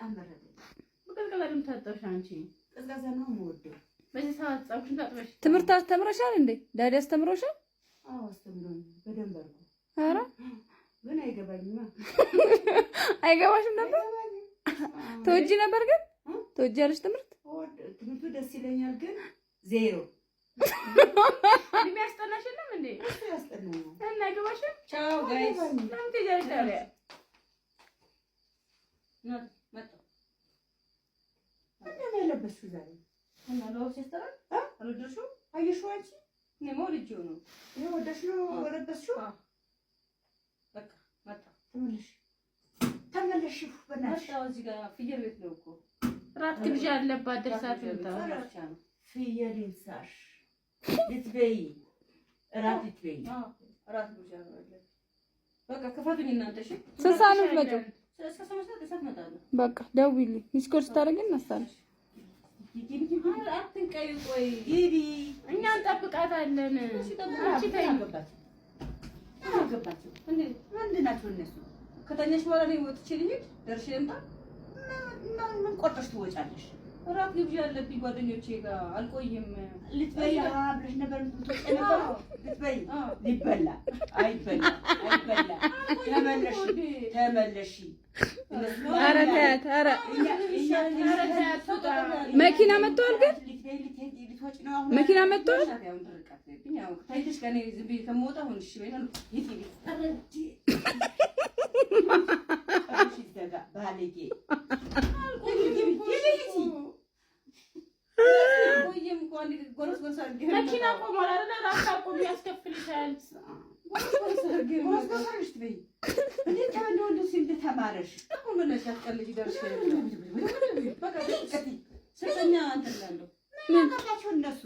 አልመረጠኝም። በቀዝቃዛ ለምን ታጠብሽ አንቺ? ቀዝቃዛ ነው የምወደው። በዚህ ሰዓት ፀጉርሽን ታጥበሽ ትምህርት አስተምረሻል እንዴ? Daddy አስተምሮሻል? አዎ አስተምሮኝ በደንብ አድርጎ። ኧረ ግን አይገባኝማ። አይገባሽም ነበር? አይገባኝም። ትወጂ ነበር ግን? ትወጂያለሽ ትምህርት? ትምህርቱ ደስ ይለኛል፣ ግን ዜሮ። የሚያስጠናሽ የለም እንዴ? እሱ ያስጠናኛል። እና አይገባሽም? ቻው guys። ለምን ትሄጃለሽ ታዲያ? መጣሁ። ምንድን ነው የለበስሽው ዛሬ? እና ለብስ ያስጠላል። አልወደድሽውም? አየሽው አንቺ? እኔማ ወድጄው ነው። ይሄ ወደሽ ነው የለበስሽው? በቃ መጣሁ። ተመለሽ ተመለሽ፣ በእናትሽ። መጣሁ። እዚህ ጋር ፍየል ቤት ነው እኮ። ራት ግብዣ አለባት፣ ደርሳ ትምጣ። ብቻ ነው። ፍየል ይንሳሽ፣ ልትበይ እራት ልትበይ። እራት ግብዣ ነው ያለብኝ። በቃ ክፈቱኝ እናንተ። እሺ። ስንት ሰዓት ነው የምትመጪው? እስከ 8 ሰዓት እሳት እመጣለሁ። በቃ ደውዪልኝ። Missed call ስታደርጊ እነሳለሁ። አትንቀዩ። ቆይ ግቢ። እኛ እንጠብቃታለን። አንቺ ተይ። አገባቸው እንዴ? ምንድን ናቸው እነሱ? ከተኛሽ በኋላ እኔ ወጥቼ ልሂድ፣ ደርሼ ልምጣ። ምን ቆርጠሽ ትወጫለሽ? እራት ግብዣ አለብኝ ጓደኞቼ ጋር፣ አልቆይም። ልትበይ ብለሽ ነበር የምትወጪ የነበረው? ልትበይ ሊበላ አይበላ አይበላ። ተመለሽ ተመለሽ። ኧረ ተያት፣ ኧረ ኧረ ተያት ትውጣ። መኪና መጥተዋል ግን ልትወጪ ነው አሁን? መኪና መጥተዋል። ታይተሽ ከእኔ ዝም ብዬ ከምወጣ አሁን እሺ በይና የት ቤት ዘጋ ባለጌ። አልቆይም እኮ አንዴ ጎረስ ጎረስ አድርጌ ነው መኪና ቆሟል አይደለ? ራት አቁሚ፣ ያስከፍልሻል። ጎረስ ጎረስ አድርጌ ነው ጎረስ ጎረስ አድርገሽ ትበይ። እንዴት ተበለው እንደዚህ እንደተማረሽ። አሁን ምን ሲያስቀልጅ ደርሼ በቃ ስተኛ እንትን እላለሁ። ምን አገባቸው እነሱ?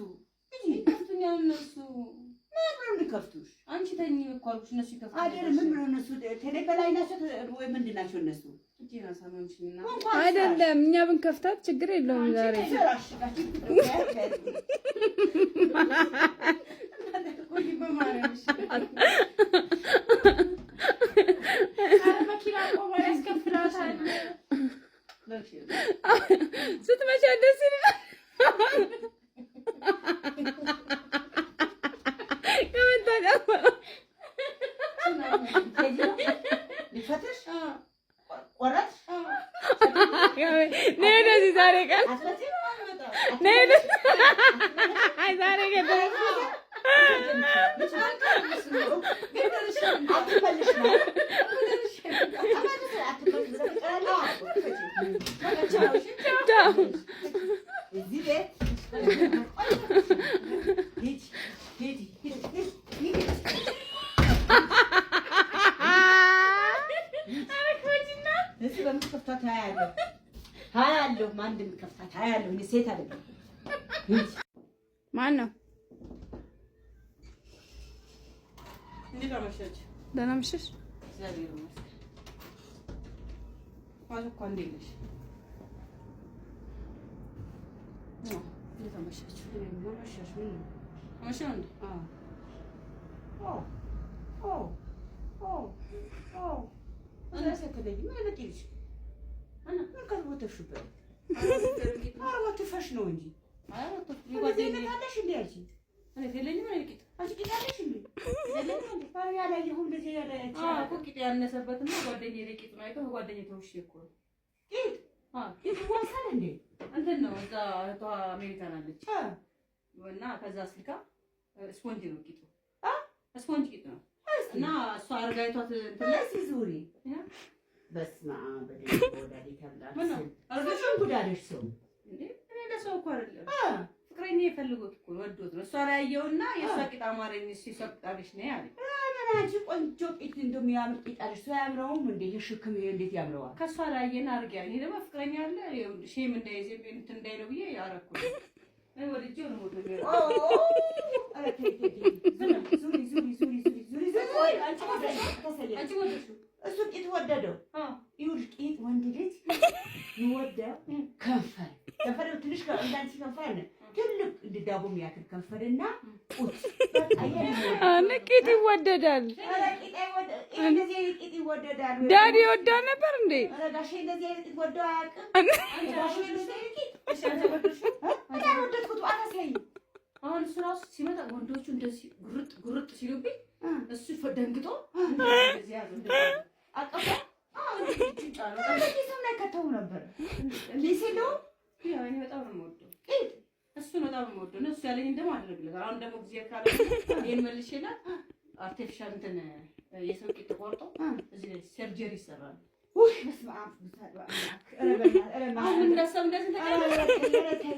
ይከፍቱኛል እነሱ። ምን ብለው እንዲከፍቱሽ? አንቺ ተኝ እኮ አልኩሽ። እነሱ ይከፍቱኛል። አይደል? ምን ብለው እነሱ ቴሌ በላይ ናቸው ወይ ምንድን ናቸው እነሱ? እጄን አሳመምሽኝና አይደለም፣ እኛ ብንከፍታት ችግር የለውም ዛሬ። ቆይ በማርያም እሺ። ኧረ መኪና ቆሟል፣ ያስከፍላታል። ስትመቻ ደስ ይላል። ከመጣ ሊፈትሽ ቆረጥሽ? ነይ ወደዚህ ዛሬ ቀን ነይ ወደዚህ ዛሬ ቀን። አትመልሽ ነው። ቻው። እዚህ ቤት ሂጂ ሂጂ ሂጂ ሂጂ። ኧረ ክፈቺና። እዚህ በምትከፍታት አያለሁ አያለሁ፣ ማን እንደሚከፍታት አያለሁ። እኔ ሴት አይደለም። ማን ነው? እንዴት አመሻችሁ? ደህና አመሸሽ? እግዚአብሔር ይመስገን። ማዙ እኮ እንዴት ነሽ? እንዴት አመሻችሁ? አመሻሽ። ምን ነው? አመሸው እንዴ? ኦ ኦ ኦ ኦ እዛ ስትለይ ምን አይነት ምን ከተወተፍሽበት? ኧረ ወትፈሽ ነው እንጂ። እንደዚህ አይነት አለሽ እንዴ አንቺ? እኔ የለኝም። እኔ ቂጥ አንቺ ቂጥ አለሽ እንዴ? ኧረ ያላየሁም እንደዚህ ያለ አዎ እኮ ቂጥ ያነሰበትና ጓደኛዬ ላይ ቂጥ ነው አይተው ጓደኛዬ ተውሼ እኮ ነው። ቂጥ አዎ ቂጥ ይዋሳል እንዴ? እንትን ነው፣ እዛ እህቷ አሜሪካን አለች እና ከዛ ስልካ ስፖንጅ ነው ቂጡ፣ ስፖንጅ ቂጥ ነው እና እሷ አርጋ አይቷት እንትን ላይ እስኪ ዙሪ። በስመ አብ ወወልድ ወመንፈስ ምን ነው? ቅዱስ። ጉድ አለሽ ሰው። እንዴ፣ እኔ ለሰው እኮ አይደለም፣ ፍቅረኛ የፈልጎት እኮ ነው፣ ወዶት ነው። እሷ ላይ ያየውና የእሷ ቂጥ አማረኝ፣ እሱ የእሷ ቂጥ አለሽ ነይ አለኝ። ምን አንቺ ቆንጆ ቂጥ እንደው የሚያምር ቂጥ አለሽ። ሰው ያምረውም እንዴ? ይሄ ሽክም ይሄ እንዴት ያምረዋል? ከእሷ ላይ አየና አድርጊ አለኝ። እኔ ደግሞ ፍቅረኛ አለ shame እንዳይዝ እንትን እንዳይለው ብዬ አደረኩት። እኔ ወድጄው ነው የምወደው። ኦ ኧረ ተይ ተይ ተይ፣ ዙሪ ዙሪ ዙሪ ዙሪ ዙሪ ዙሪ። አንቺ አንቺ ወደድሽው? እሱ ቂጥ ወደደው። ይኸውልሽ ቂጥ ወንድ ልጅ ይወደው ከንፈር ከንፈር ትንሽ እንዳንቺ ከንፈር ነው፣ ትልቅ እንደ ዳቦ የሚያክል ከንፈርና ጡት። በቃ ይሄ ነው። ቂጥ ይወደዳል። ኧረ ቂጥ አይወደ እንደዚህ ቂጥ ይወደዳል። ይወደዳል። Daddy ይወዳል ነበር እንዴ? ኧረ ጋሼ እንደዚህ አይነት ቂጥ ወደው አያውቅም። ጋሼ እንደዚህ አይነት ቂጥ እኔ አልወደድኩትም። አታሳይኝ። አሁን እሱ ራሱ ሲመጣ ወንዶቹ እንደዚህ ጉርጥ ጉርጥ ሲሉብኝ እሱ ደንግጦ እንደዚህ ያዘው፣ እንደዚህ አቀፈ። አዎ፣ እንደዚህ እጁን ጫነው። ኪስም ላይ ከተው ነበር። ኪስ የለውም። ያው እኔ በጣም ነው የምወደው ቂጥ እሱን በጣም ነው የምወደው። እና እሱ ያለኝን ደግሞ አደርግለታለሁ። አሁን ደግሞ ጊዜ ካለ ይሄን መልሼላት artificial እንትን የሰው ቂጥ ተቆርጦ እዚህ ላይ surgery ይሰራል። ውይ በስመ አብ ኧረ በእናትህ፣ ኧረ አሁን ምን እንዳሰብ እንደዚህ ኧረ ተቀየረ ኧረ ተይ፣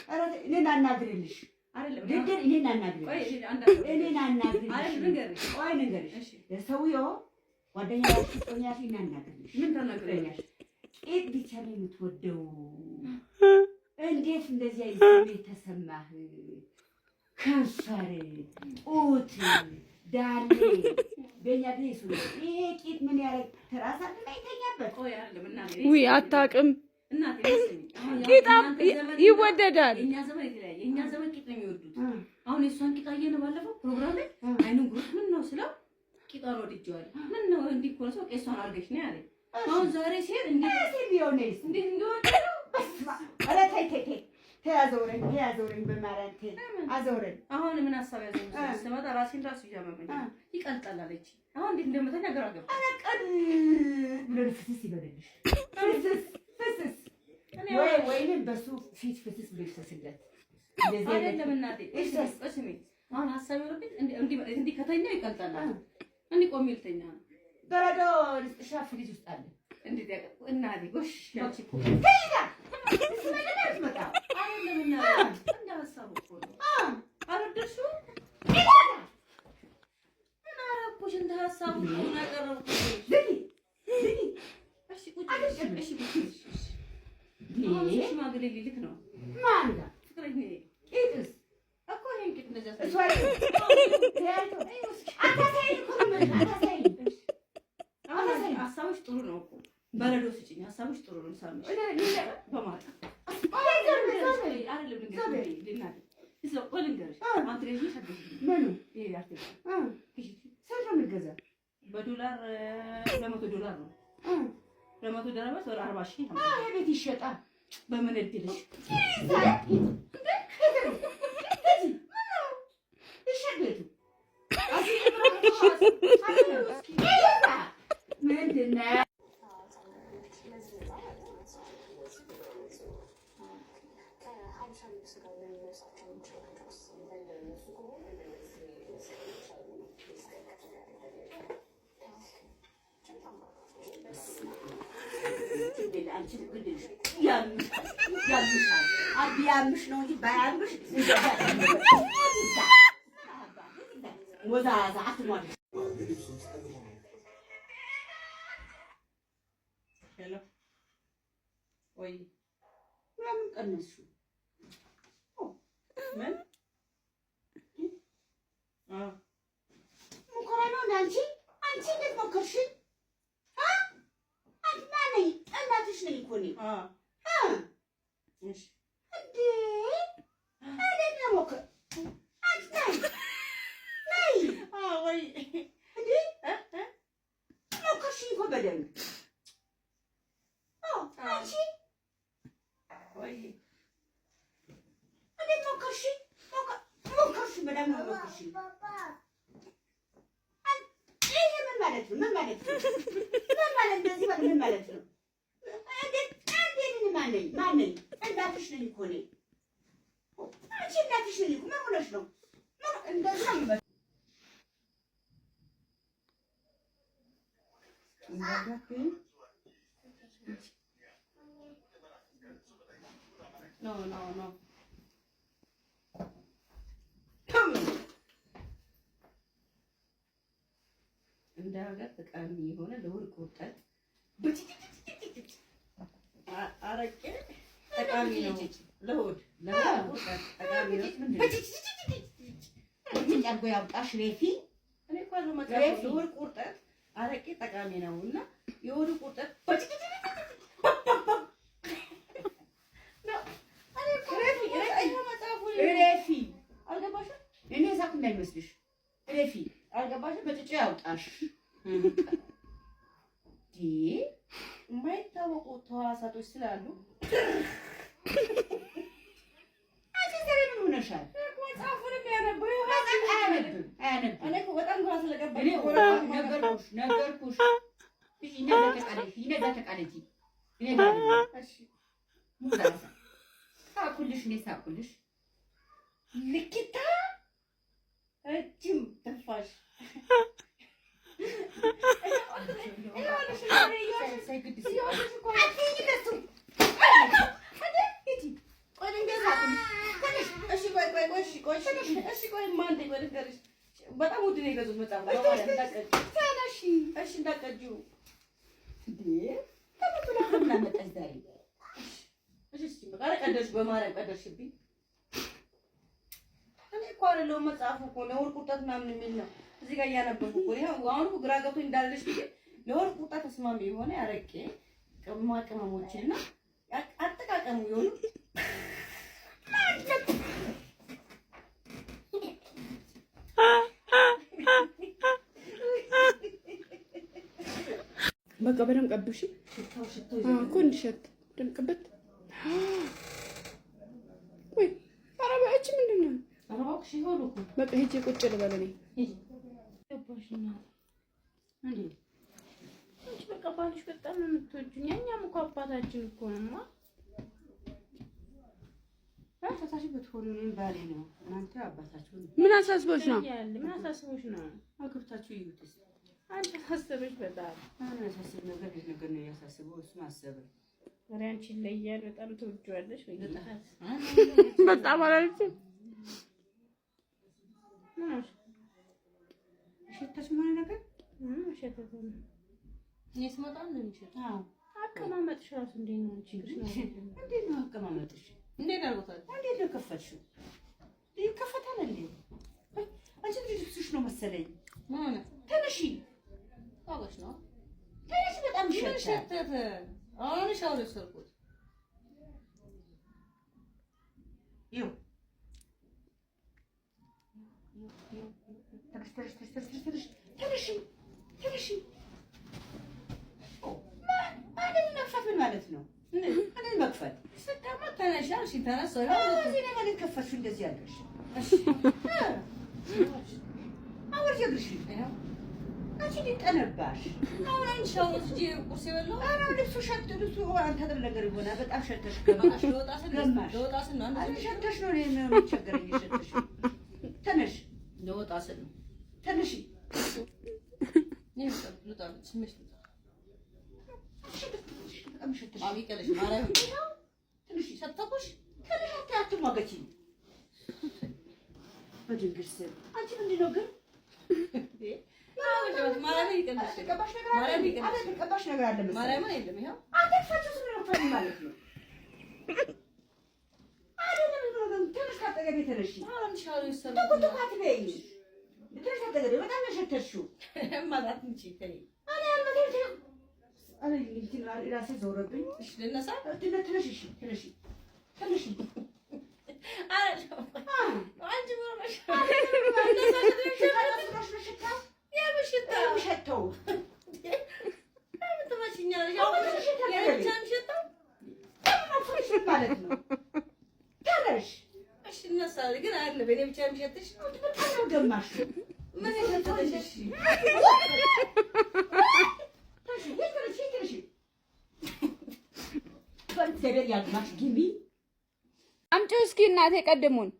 ኧረ ተይ። እኔን አናግሪልሽ አይደለም። ድድር እኔን ቆይ አናግሪልሽ፣ እኔ አንድ እኔን አናግሪልሽ። አይደለም ልንገርሽ። ቆይ ልንገርሽ፣ እሺ ለሰውየው ጓደኛ ፍቅረኛሽ እኔን አናግሪልሽ። ምን ታናግረኛለሽ? ቂጥ ብቻ ነው የምትወደው። እንዴት እንደዚህ አይነት ስሜት ተሰማህ? ከንፈር፣ ጡት፣ ዳሌ በእኛ ጊዜ እሱ ነው። ይሄ ቂጥ ምን ያደርግ ትራስ አይደል አይተኛበት። ቆይ አይደለም እናቴ ውይ አታውቅም። እናቴ ስሚ፣ አሁን ቂጥ የእናንተ ዘመን ይወደዳል። የእኛ ዘመን የተለያየ የእኛ ዘመን ቂጥ ነው የሚወዱት። አሁን የእሷን ቂጥ አየን ባለፈው ፕሮግራም ላይ አይኑን ጉርጥ ምን ነው ስለው ቂጧን ወድጄዋለሁ። ምን ነው እንዲህ እኮ ነው ሰው ቄሷን አድርገሽ ነው ያለኝ። አሁን ዛሬ ሲሄድ እንዴት እንዴት እንደወደደው ኧረ ተይ ተይ ተይ ተይ፣ አዘውረኝ ተይ፣ አዘውረኝ በማርያም ተይ አዘውረኝ። አሁን ምን ሀሳብ ያዘኝ መሰለሽ? ስመጣ ራሴን ራሱ እያመመኝ ነው። ይቀልጣል አለች። አሁን እንዴት እንደምተኛ ግራ ገባኝ። ኧረ ቀን ብሎ ፍስስ ይበልልሽ፣ ፍስስ ፍስስ እኔ ወይ ወይንም በሱ ፊት ፍስስ ብሎ ይፍሰስለት። እንደዚህ አይነት አይደለም እናቴ፣ ይፍሰስ። ቆይ ስሚ፣ አሁን ሀሳብ የሆነብኝ እንዲህ እንዲህ ከተኛው ይቀልጣል አለ። እንዲህ ቆሜ ልተኛ ነው። በረዶ ልስጥሻ፣ ፍሪጅ ውስጥ አለ። እንዴት ያቀ እናቴ ጎሽ ያንቺ እኮ ትመጣ አይደለም እናቴ፣ እንደ ሀሳቡ እኮ ነው። አልወደድሽውም? ምን አደረኩሽ? እንደ ሀሳቡ እኮ ነው ያቀረብኩት። ዝጊ ዝጊ። እሺ ቁጭ በይ፣ እሺ ቁጭ በይ። እሺ አሁን እሱ ሽማግሌ ሊልክ ነው ማን ጋር ፍቅረኛዬ ቂጥስ እኮ ይሄን ቂጥ እንደዚህ እሱ አይደል ተያይቶ አታሳይኝ እኮ ነው የምልሽ፣ አታሳይኝ። አሁን ሀሳቦች ጥሩ ነው እኮ በረዶ ስጭኝ። ሀሳቦች ጥሩ ነው። ሳምሽ በማታ አይደለም ልንገርሽ፣ ልናገር ቆይ ልንገርሽ። አንተ ገዢ አትገዢም? ምኑ ይሄ artificial ግዢ። ስንት ነው የሚገዛ? በዶላር $100 ነው። $100 ማለት ወደ 40,000 ይሄ ቤት ይሸጣል። በምን እድልሽ ይሸጥ ቤቱ ምንድን ነው? ያምሻል ያምሽ ነው እንጂ ባያምሽ ሞዛዛ አትሟል። Hello ወይ ለምን ቀነስሽው? ምን አዎ ሙከራ ነው እንደ አንቺ አንቺ እንዴት ሞከርሽ? አንቺ ማነኝ? እናትሽ ነኝ እኮ እኔ። አዎ እሺ እንዴ እንዴት ነው ሞከር? አንቺ ነይ ነይ አዎ ወይ እንዴ ሞከርሽኝ እኮ በደንብ። አዎ አንቺ ወይ እንዴት ሞከርሽኝ? ሞከርሽኝ በደንብ ነው ሞከርሽኝ። ይሄ ምን ማለት ነው? ምን ማለት ነው? ምን ማለት እንደዚህ ማለት ምን ማለት ነው? እንዴት እንዴት እኔ ማነኝ? ማነኝ? እናትሽ ነኝ እኮ እኔ። አንቺ እናትሽ ነኝ እኮ። ምን ሆነሽ ነው? ምን እንደዚህ ነው የሚመስለው? No no no እንደ ሀገር ጠቃሚ የሆነ ለሆድ ቁርጠት አረቄ ጠቃሚ ነው። ለሆድ ለሆድ ቁርጠት ጠቃሚ ነው። ምንድን ነው? ምን አድርጎ ያውጣሽ ሬፊ። እኔ እኮ ያለው መጽሐፍ ነው። ለሆድ ቁርጠት አረቄ ጠቃሚ ነው እና የሆድ ቁርጠት ሬፊ አልገባሽም? እኔ ሳኩ እንዳይመስልሽ ሬፊ አልገባሽም? በጭጭ ያውጣሽ። ቁርጠቶች ስላሉ አንቺ ዛሬ ምን ሆነሻል? መጽሐፉን የሚያነበው አያነብም አያነብም። እኔ እኮ በጣም ግራ ስለገባኝ እኔ ነገርኩሽ ነገርኩሽ። ይነዛ ተቃለጂ እኔ ጋር ሳኩልሽ እኔ ሳኩልሽ ልኪታ ረጅም ትንፋሽ በጣም ውድ ነው የገዙት መጽሐፍ። እሺ እንዳትቀጂው። ቀደድሽ፣ በማርያም ቀደድሽብኝ። እኔ እኮ አይደለሁም መጽሐፉ እኮ ለሆድ ቁርጠት ምናምን የሚል ነው። እዚህ ጋር እያነበብኩ እኮ ይኸው። አሁን እኮ ግራ ገብቶኝ እንዳለሽ ብዬ ለሆድ ቁርጠት ተስማሚ የሆነ ያረቄ ቅመማ ቅመሞችና አጠቃቀሙ የሆኑ በቃ በደምብ ቀብሽ እኮ እንዲሸት በደምብ ቅብት። ወይ ኧረ እቺ ምንድን ነው? በቃ ሂጅ ቁጭ ልበል እኔ። አንቺ በቃ ባልሽ በጣም ነው የምትወጂው። እኛም እኮ አባታችን እኮ ነው። አባታችሁ ብትሆኑ እኔም ባሌ ነው፣ እናንተ አባታችሁ ነው። ምን አሳስቦሽ ነው? ምን አሳስቦሽ ነው? አግብታችሁ እዩት እስኪ። አንቺ አሳሰበሽ በጣም። ምን ያሳስብ ነገር ነገር ነው ያሳስበው። እሱም አሰበ። ኧረ አንቺ ይለያል። በጣም ትወጂዋለሽ። በጣም አላለችም። ሽታሽ ምን ነገር ሸተተ ነው። እኔ ስመጣ ነው የሚሸተው። አዎ አቀማመጥሽ እራሱ እንዴት ነው? አንቺ እንዴት ነው አቀማመጥሽ? እንዴት አድርጎታል? እንዴት ነው ከፈትሽው? ይከፈታል እንዴ? አንቺ ልጅ ልብስሽ ነው መሰለኝ። ምን ሆነ? ተነሺ ታውቀሽ ነው። ተነሺ። በጣም ምን ይሸታል። ሸተተ? አሁን ሻወር የወሰድኩት ይኸው ተነሽ ተነሽ ተነሽ ተነሽ ተነሽ ተነሽ። ማንን መክፈት ምን ማለት ነው? ማንን መክፈት? ስታማ ተነሽ አልሽኝ። ተነሳሁ። እዚህ ላይ ማለት ከፈትሽው እንደዚህ አድርገሽ አውርጂ እግርሽን። አንቺ እንዴት ጠነባሽ? አሁን አንቺ ሻወር ወስጄ ቁርስ የበላሁት ኧረ ልብሱ ሸት ልብሱ አንተ ነገር ይሆናል። በጣም ሸተሽ በቃ ልወጣ ስል ገማሽ። ልወጣ ስል ነው። ኧረ ሸተሽ ነው እኔ የሚቸገረኝ ሸተሽ። ተነሽ ልወጣ ስል ነው። ተነሽ። እኔ ልውጣ ስምሽ ልውጣ። በጣም ሸተሽ። ማሚ ቀለሽ ማርያም ትንሽ ሸተኩሽ። ትንሽ አትሟገቺኝ በድንግል ስም። አንቺ ምንድን ነው ግን ማርያም ይቀልሽ የተቀባሽ ነገር አለ? ማርያም ይቀልሽ። አለ የተቀባሽ ነገር አለ መሰለኝ። ማርያምን የለም። ይኸው አትክፈችው። ዝም ብሎ መክፈት ማለት ነው አይደለም። ዝም ብሎ ግን ትንሽ ካጠገቤ ተነሺ። አሁን ሻወር የወሰድኩት ትኩ ትኩ አትበይኝ። ትንሽ ካጠገቤ በጣም ነው የሸተሽው። ማለት እንጂ ተይ። እኔ ያልመተው እኔ እንትን ራሴ ዞረብኝ። እሺ ልነሳ። ትነሽ እሺ፣ ትነሽ ትነሽ። አንቺ ምን ሆነሽ? ሽታ የምን ሽታ? የሚሸተው ለምን ትመሽኛለሽ? አሁን ሽታ የኔ ብቻ ነው የሚሸተው? ማለት ነው። ተነሽ። እሺ እነሳለሁ፣ ግን አይደለም የኔ ብቻ የሚሸትሽ። በጣም ነው ገማሽ። ምን የሸተተሽ? እሺ ተነሽ፣ ተነሽ፣ ተነሽ። በእግዚአብሔር ያግማሽ ግቢ። አምጪው እስኪ እናቴ ቀድሙን።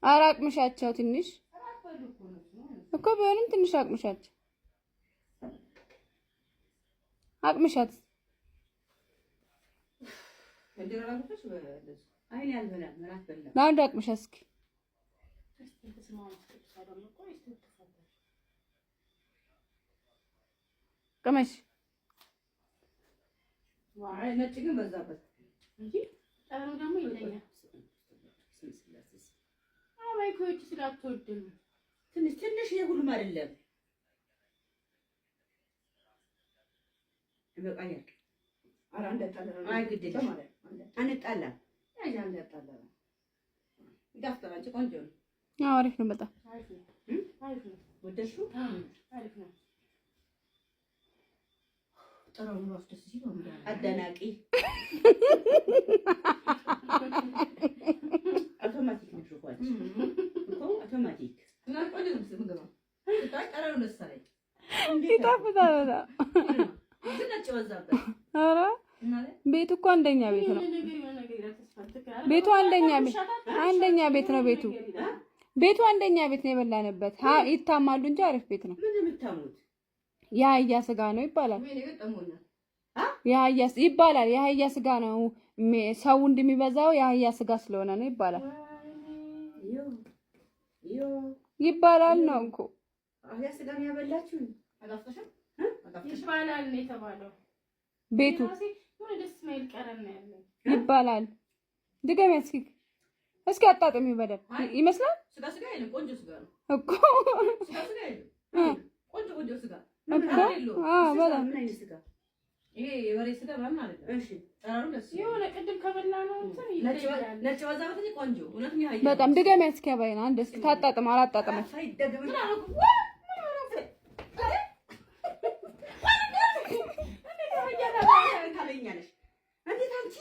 ኧረ አቅምሻቸው ትንሽ እኮ ቢሆንም ትንሽ አቅምሻቸው፣ አቅምሻት። አይኔ አልበላም፣ እራት በላም። ለአንዱ አቅምሻት እስኪ። ቅመሽ። አይ ነጭ ግን በዛበት። እንጂ ጠረኑ ደግሞ ይለኛል። አባይ ከውጭ ስላትወድ ነው። ትንሽ ትንሽ፣ የሁሉም አይደለም። ይበቃኛል። አይ ግድ የለሽም፣ አንጣላም። ይጣፍጣል። አንቺ ቆንጆ ነው። አዎ አሪፍ ነው በጣም። አሪፍ ነው። አሪፍ ነው። ወደድሽው? አሪፍ ነው። ጠረኑ እራሱ ደስ ሲል ነው የሚለው። አደናቂ አውቶማቲክ ነሽ እኮ አንቺ እኮ አውቶማቲክ። እና ቆንጆ ነው ምግብ ነው። ጠረኑ ደስ አለኝ። ይጣፍጣል በጣም። ግን ነጭ በዛበት። ኧረ እና ቤቱ እኮ አንደኛ ቤት ነው። የሆነ ነገር የሆነ ነገር ይላል ተስፋ ትክክል። ቤቱ አንደኛ ቤት አንደኛ ቤት ነው። ቤቱ ቤቱ አንደኛ ቤት ነው የበላንበት። ይታማሉ እንጂ አሪፍ ቤት ነው። ምን የምታሙት? የአህያ ስጋ ነው ይባላል። ወይኔ ግን ጠሞኛል። የአህያ ይባላል። የአህያ ስጋ ነው ሰው እንደሚበዛው የአህያ ስጋ ስለሆነ ነው ይባላል። ዮ ዮ ይባላል ነው እኮ። አህያ ስጋ ነው ያበላችሁ? አጣፍጦሻል? ይባላል ነው የተባለው። ቤቱ ራሴ የሆነ ደስ የማይል ጠረን ነው ያለው። ይባላል። ድገሚ እስኪ እስኪ አጣጥሚ በደንብ ይመስላል ስጋ ስጋ አይልም፣ ቆንጆ ስጋ ነው። እኮ ስጋ ስጋ አይልም፣ ቆንጆ ቆንጆ ስጋ እኮ። አዎ በጣም ምን አይነት ስጋ? ይሄ የበሬ ስጋ ምናምን አይደለም። እሺ ጠረኑ ደስ ይላል። የሆነ ቅድም ከበላ ነው እንትን ነጭ ይለያል። ነጭ በዛበት እንጂ ቆንጆ እውነትም የአህያ በጣም ድገሚ እስኪ አባይን አንድ እስኪ ታጣጥም አላጣጥመች ሳይደገም ምን አደረኩ? ታበኛለሽ። እንዴት አንቺ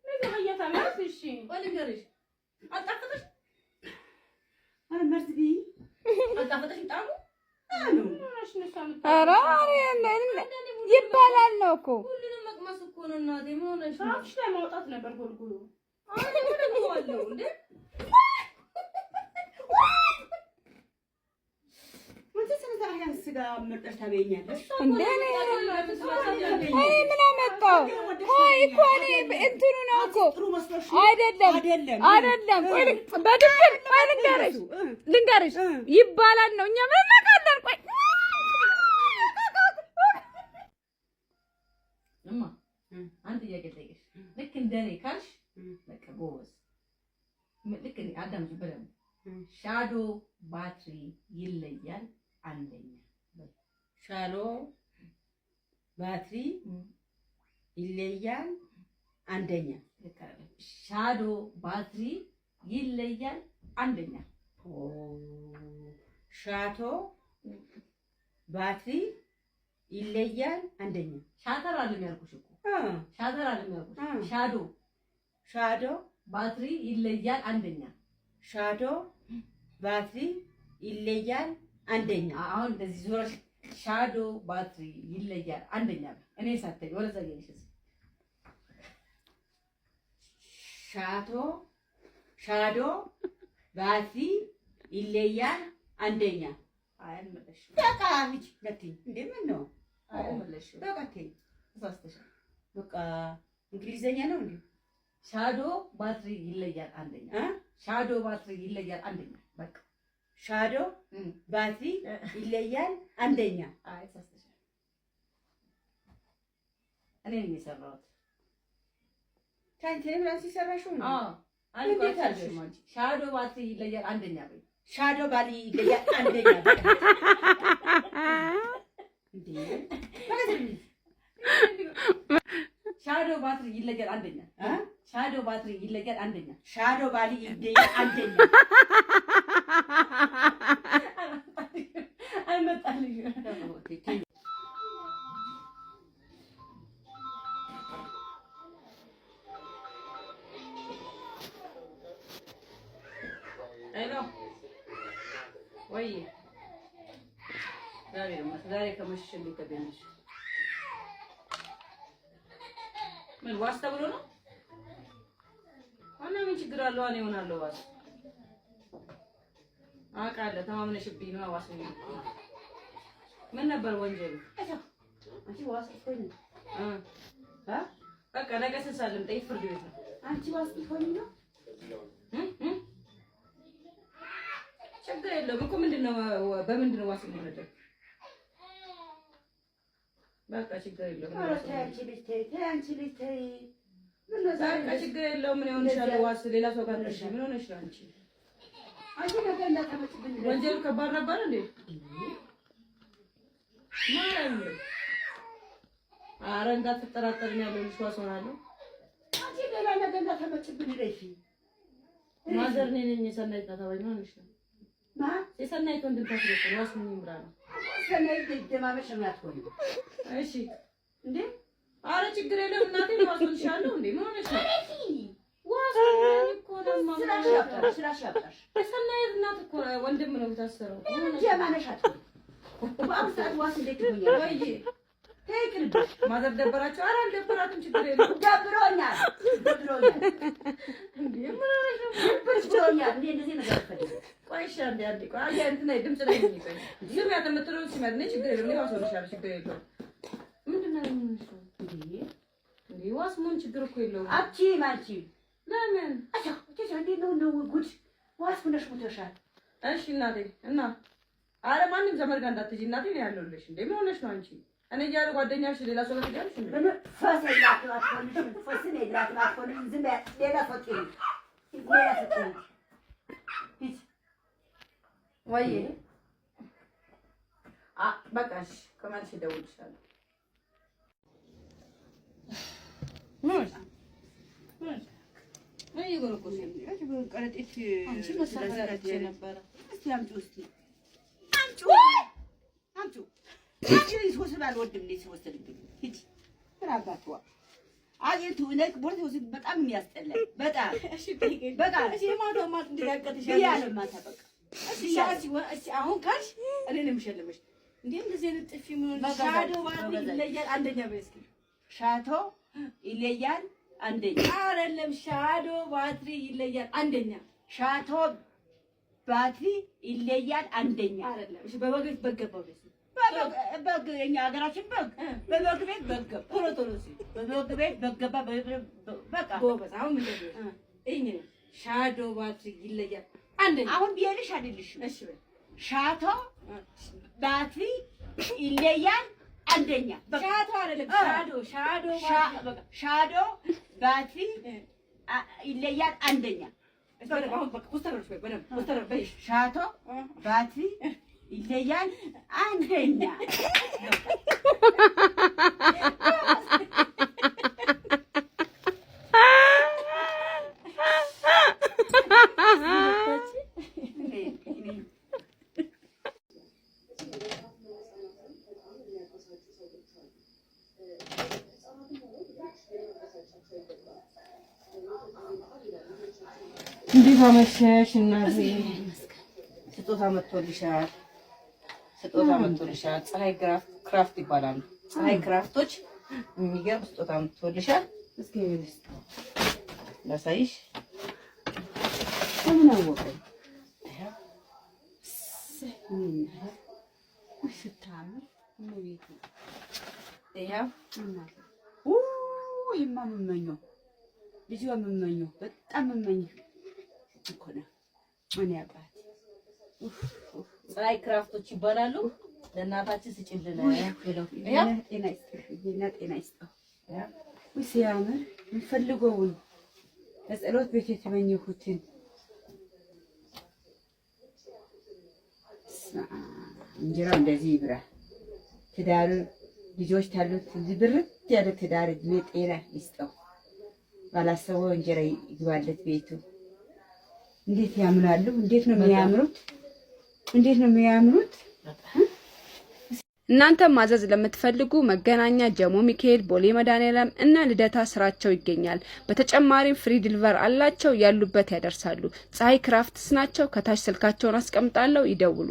እንደዚህ አህያ ታበያለሽ? እሺ ቆይ ልንገርሽ፣ አልጣፈጠሽ ኧረ መርዝ ብይ አልጣፈጠሽም ጣዕሙ? አኑ ሆነሽ ነው እሷ ኧረ ይባላል ነው እኮ። ሁሉንም መቅመስ እኮ ነው እናቴ። ምን ሆነሽ ነው? አፍሽ ላይ ማውጣት ነበር ጎልጉሎ። አሁን እኮ ደግመዋለሁ እንዴ። አንቺ ስለ አህያ ስጋ መርጠሽ ታበኛለሽ? እንደ እኔ ምን አመጣው? ቆይ እኮ እኔ እንትኑ ነው እኮ ጥሩ መስሎሽ አይደለም አይደለም አይደለም። ቆይ በድፍን ቆይ ልንገርሽ ልንገርሽ ይባላል ነው እኛ ምን እናውቃለን? ቆይ እማ አንድ ጥያቄ ልጠይቅሽ። ልክ እንደኔ ካልሽ በቃ ጎበዝ። ልክ እኔ አዳምጪ በደንብ። ሻዶ ባትሪ ይለያል አንደኛ። ሻሎ ባትሪ ይለያል አንደኛ። ልክ አይደለም። ሻዶ ባትሪ ይለያል አንደኛ። ኦ ሻቶ ባትሪ ይለያል አንደኛ። ሻተር አይደለም ያልኩሽ እኮ ሻተር አይደለም ያልኩሽ። ሻዶ ሻዶ ባትሪ ይለያል አንደኛ። ሻዶ ባትሪ ይለያል አንደኛ። አሁን እንደዚህ ዞረሽ ሻዶ ባትሪ ይለያል አንደኛ። እኔ ሳትይ ወደዛ እየሄድሽ እዚህ ሻቶ ሻዶ ባትሪ ይለያል አንደኛ። አይ አልመለስሽም። በቃ ሂጂ ለትኝ እንዴ ምን ነው? አይ አልመለስሽም። በቃ ተይ ተሳስተሻል። በቃ እንግሊዘኛ ነው እንዴ? ሻዶ ባትሪ ይለያል አንደኛ። ሻዶ ባትሪ ይለያል አንደኛ። በቃ ሻዶ ባትሪ ይለያል አንደኛ። አይ ተሳስተሻል። እኔ ነኝ የሰራሁት። ታንቴ ራስሽ የሰራሽው ነው? አዎ እንዴት አድርገሽ? ሻዶ ባትሪ ይለያል አንደኛ በይ። ሻዶ ባሊ ይለያል አንደኛ። እንዴ ሻዶ ባትሪ ይለያል አንደኛ። ሻዶ ባትሪ ይለያል አንደኛ። ሻዶ ባሊ ይለያል አንደኛ። አይመጣልኝም። Hello ወይ ዛሬ ከመሸ እንዴት ተገኘሽ? ምን ዋስ ተብሎ ነው? እና ምን ችግር አለው? እኔ እሆናለሁ ዋስ አውቃለሁ። ተማምነሽብኝ ነው ዋስ ነው። ምን ነበር ወንጀሉ? አንቺ ዋስ ትሆኝ እ በቃ ነገ ስንት ሰዓት ልምጣ? ፍርድ ቤት ነው። አንቺ ዋስ ትሆኝ ነው? ችግር የለውም እኮ ምንድን ነው በምንድን ነው ዋስ የምንረዳው? በቃ ችግር የለውም። ኧረ ተይ አንቺ ልጅ ተይ፣ ተይ አንቺ ልጅ ተይ። ምነው ዛሬ በቃ ችግር የለውም። ምን ይሆንሻል? ዋስ ሌላ ሰው ጋር ነሽ። ምን ሆነሽ ነው አንቺ? አንቺ ነገር እንዳታመጭብኝ። ወንጀሉ ከባድ ነበር እንዴ? ማርያም ኧረ እንዳትጠራጠሪኝ ያለሁልሽ ዋስ ሆናለሁ። አንቺ ሌላ ነገር እንዳታመጭብኝ ረፊ። ማዘር እኔ ነኝ የሰናይት ናት። አባይ ምን ሆነሽ ነው? የሰናይት ወንድም ታስሮ እኮ ነው ዋስ ምን ይምራ ነው። ሰናይት ደማመሽ ነው አትሆኝም። እሺ እንዴ አረ ችግር የለም እናቴ፣ ዋስልሻለሁ። እንዴ ምን ሆነሽ ነው? ስራሽ ያብቃሽ። ሰናይት እናት እኮ ወንድም ነው የታሰረው። ጀማነሽ አትሆን በአሁኑ ሰዓት ዋስ እንዴት ይሆኛል? ወይ ተይ ይቅርብሽ። mother ደበራቸው? አረ አልደበራትም፣ ችግር የለም። ደብሮኛል፣ ደብሮኛል፣ እንዴ ምን ሆነሽ ነው? ድብርት ብሎኛል። እንዴ እንደዚህ ነገር አልፈልግም። ቆይ እሺ፣ አንዴ አንዴ ቆይ፣ አይ እንትን ላይ ድምፅ ላይ ነኝ። ቆይ ስሚያት የምትለውን ስሚያት። እኔ ችግር የለም፣ እኔ ዋስ ሆንሻለሁ፣ ችግር የለውም። ምንድን ነው የምንሆንሽው? እንዴ እንዴ ዋስ መሆን ችግር እኮ የለውም። አትችይም አንቺ። ለምን? አቻ አቻ እንዴት ነው ነው ጉድ! ዋስ ሆነሽ ሞተሻል። እሺ እናቴ እና አረ ማንም ዘመድ ጋር እንዳትሄጂ እናቴ ነው ያለሁልሽ። እንዴ ምን ሆነሽ ነው አንቺ? እኔ እያለ ጓደኛሽ ሌላ ሰው ጋር ትሄጃለሽ እንዴ? ምን ፈስ የላትም አትሆንሽም። ፈስን የላትም አትሆንሽም። ዝም በይ። ሌላ ሰው ጥሪ፣ ሌላ ሰው ጥሪ። ሂጂ ወይ በቃ እሺ፣ ከመልሼ እደውልልሻለሁ። ምን ሆነሽ? ምን ሆነሽ? ምን እየጎረጎርሽ ነው? ከረጢት አንቺ መሳፈሪያ አጥቼ ነበረ። እስኪ አምጪው፣ እስኪ አምጪው፣ አምጪው። አንቺ ሲወስድ አልወድም እኔ ሲወስድብኝ። ሂጂ ምን አባትዋ አየቱ እኔ ቦርሳ ሲወስድ በጣም የሚያስጠላኝ በጣም እሺ ጠይቀኝ። በቃ እሺ ማታ ማታ እንዴት ያቀጥሻል? ብያለሁ። ማታ በቃ እሺ እሺ አሁን ካልሽ እኔ ነው የምሸልምሽ። እንዴ እንደዚህ አይነት ጥፊ ምን ሆነሽ? ሻዶ ባትሪ ይለያል አንደኛ በይ እስኪ። ሻቶ ይለያል አንደኛ፣ አይደለም ሻዶ ባትሪ ይለያል አንደኛ። ሻቶ ባትሪ ይለያል አንደኛ። አይደለም እሺ በበግ ቤት በግ ገባ በይ እስኪ። በግ የኛ ሀገራችን በግ በበግ ቤት በግ ገባ፣ ቶሎ ቶሎ እስኪ በበግ ቤት በግ ገባ። በቃ ጎበዝ። አሁን ምንድን ነው ይሄ? ሻዶ ባትሪ ይለያል አንደኛ። አሁን ብዬልሽ አይደልሽም። እሺ በይ ሻቶ ባትሪ ይለያል አንደኛ። በቃ ሻቶ አይደለም ሻዶ ሻዶ ባትሪ በቃ ሻዶ ባትሪ ይለያል አንደኛ። እሺ በደንብ አሁን በቃ ኮስተር በይ በደንብ ኮስተር በይ። ሻቶ ባትሪ ይለያል አንደኛ። እንዴት አመሸሽ እናቴ? ስጦታ መጥቶልሻል። ስጦታ መጥቶልሻል። ፀሐይ ክራፍት ይባላሉ። ፀሐይ ክራፍቶች የሚገርም ስጦታ መጥቶልሻል። እስኪ ላሳይሽ። በምን አወቀኝ? ስታምር እመቤቴ ይኸው እናቴ ይሄማ የምመኘው ልጅ የምመኘው በጣም የምመኘው እኮ ነው። እኔ አባት ፀሐይ ክራፍቶች ይባላሉ። ለእናታችን ስጭልን ብለው ይኸው ጤና ይስጥሽ፣ ጤና ይስጠው። ውይ ሲያምር የምፈልገውን ለጸሎት ቤት የተመኘሁትን እንጀራው እንደዚህ ይብራ። ትዳሩ ልጆች ታሉት ብርት ያለ ትዳር እድሜ ጤና ይስጠው። ባላሰበው እንጀራ ይግባለት ቤቱ። እንዴት ያምራሉ! እንዴት ነው የሚያምሩት! እንዴት ነው የሚያምሩት! እናንተ ማዘዝ ለምትፈልጉ መገናኛ፣ ጀሞ ሚካኤል፣ ቦሌ መድኃኔዓለም እና ልደታ ስራቸው ይገኛል። በተጨማሪም free deliver አላቸው፣ ያሉበት ያደርሳሉ። ፀሐይ ክራፍትስ ናቸው። ከታች ስልካቸውን አስቀምጣለሁ፣ ይደውሉ።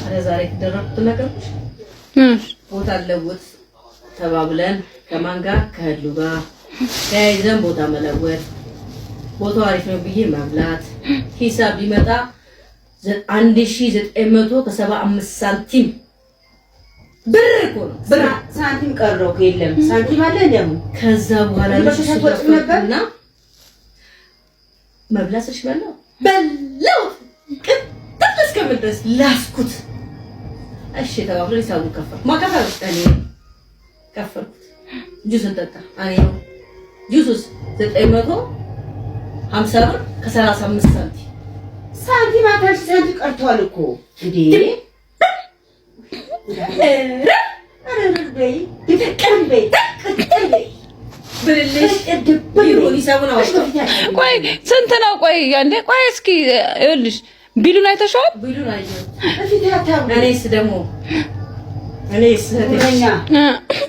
ኧረ ዛሬ የተደረኩት ነገርኩሽ። ቦታ ለውጥ ተባብለን ከማን ጋር ከህሉ ጋር ተያይዘን ቦታ መለወጥ፣ ቦታው አሪፍ ነው ብዬ መብላት፣ ሂሳብ ቢመጣ 1975 ሳንቲም ብር እኮ ነው ብር። ሳንቲም ቀረው እኮ የለም። ሳንቲም አለ እንዴ አሁን? ከዛ በኋላ በሻሽ አትወጭም ነበር? እና መብላት ስልሽ በላው በላው ቅጥል እስከምል ድረስ ላስኩት። እሺ ተባብሎ ሂሳቡን ከፈልኩ። ማከፈል እኔ ከፈልኩት። ጁስን ጠጣ እኔ ነው ጁሱስ 950 ብር ከ35 ሳንቲም ሳንቲም አታንሺ፣ ሳንቲም ቀርቷል እኮ እንዴ! ኧረ በይ ቅጥል በይ ቅጥል በይ ብልልሽ ይሁን ሂሳቡን አወጣሁ። ቆይ ስንት ነው? ቆይ እንዴ ቆይ እስኪ ይኸውልሽ bill ኡን አይተሽዋል? bill ኡን አየሁት። በፊት አታውሪ። እኔስ ደግሞ እኔ ጉረኛ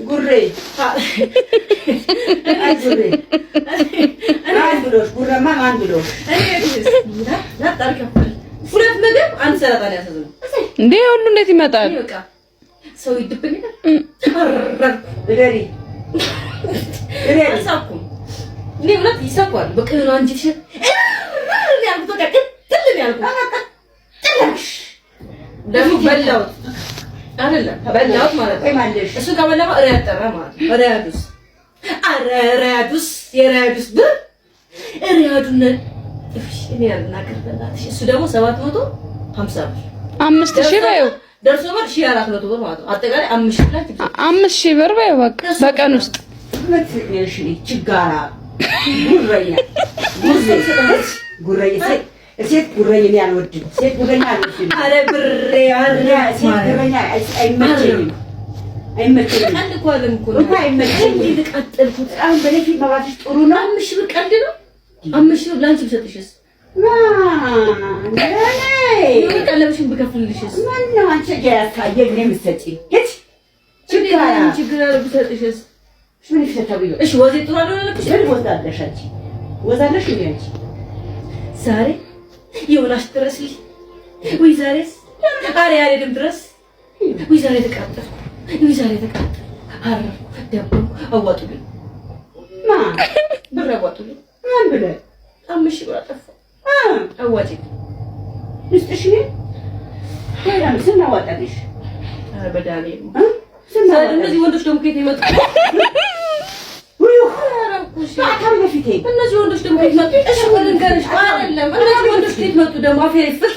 ጉሬ ጉሬ አንድ ብሎሽ ጉረማ አንድ ብሎሽ ሁለት ምግብ አንድ ሰላጣ ነው ያዘዝነው። እንዴ ሁሉ እንዴት ይመጣል? በቃ ሰው ይድብኛል። እደሪ እደሪ አልሳኩም። እኔ እውነት ይሳኳል። በቃ የሆነ አንጀትሽ ያልኩት በቃ ቅጥል ነው ያልኩት። ደግሞ በላሁት አይደለም በላሁት ማለት ነው። እሱ ከበላሁ እሪያድ ጠራ ማለት ነው። እሪያዱስ ኧረ እሪያዱስ የሪያዱስ ብር እሪያዱን እኔ አልናገር በእናትሽ። እሱ ደግሞ 750 ብር 5000 በይው ደርሶ ብር 1400 ብር ማለት ነው። አጠቃላይ 5000 ብር 5000 ብር በይው በቃ በቀን ውስጥ ችጋራ ጉረኛ ጉረኛ ሴት ጉረኛ እኔ አልወድም። ሴት ጉረኛ አልወድም። ኧረ ብሬ ኧረ ሴት ጉረኛ አይመቸኝም፣ አይመቸኝም። ቀልድ እኮ አይደለም እኮ እኮ አይመቸኝም። እንዴት ተቃጠልኩት። አሁን በፊት መብራትሽ ጥሩ ነው። 5000 ብር ቀልድ ነው። 5000 ብር ለአንቺ ብሰጥሽስ? የሆነ ቀለብሽን ብከፍልልሽስ? ምነው አንቺ ያሳየኝ እኔ የምትሰጪኝ ሂድ። ችግር አለ ችግር አለ ብሰጥሽስ? ምን ይፈታው? እሺ ወዜ ጥሩ አልሆነልሽ? ምን ወዛለሽ አንቺ? ወዛለሽ እንዴ አንቺ? ዛሬ የሆናሽ ድረስልኝ ወይ ዛሬስ? ኧረ ያሬድም ድረስ ወይ ዛሬ ተቃጠልኩ፣ ወይ ዛሬ ተቃጠልኩ፣ አረርኩ፣ ደበርኩ። አዋጡልኝ፣ ማ ብር አዋጡልኝ። ምን ብለህ 5000 ብር አጠፋሁ። አዋጪኝ ልስጥሽ እኔ ወይራም ስናዋጣልሽ። ኧረ በዳኔ እነዚህ ወንዶች ደግሞ ከየት የመጡ እነዚህ ወንዶች ደግሞ ከየት መጡ? እሺ ልንገርሽ አይደለም፣ እነዚህ ወንዶች ከየት መጡ ደግሞ? አፌ ላይ ፍጥ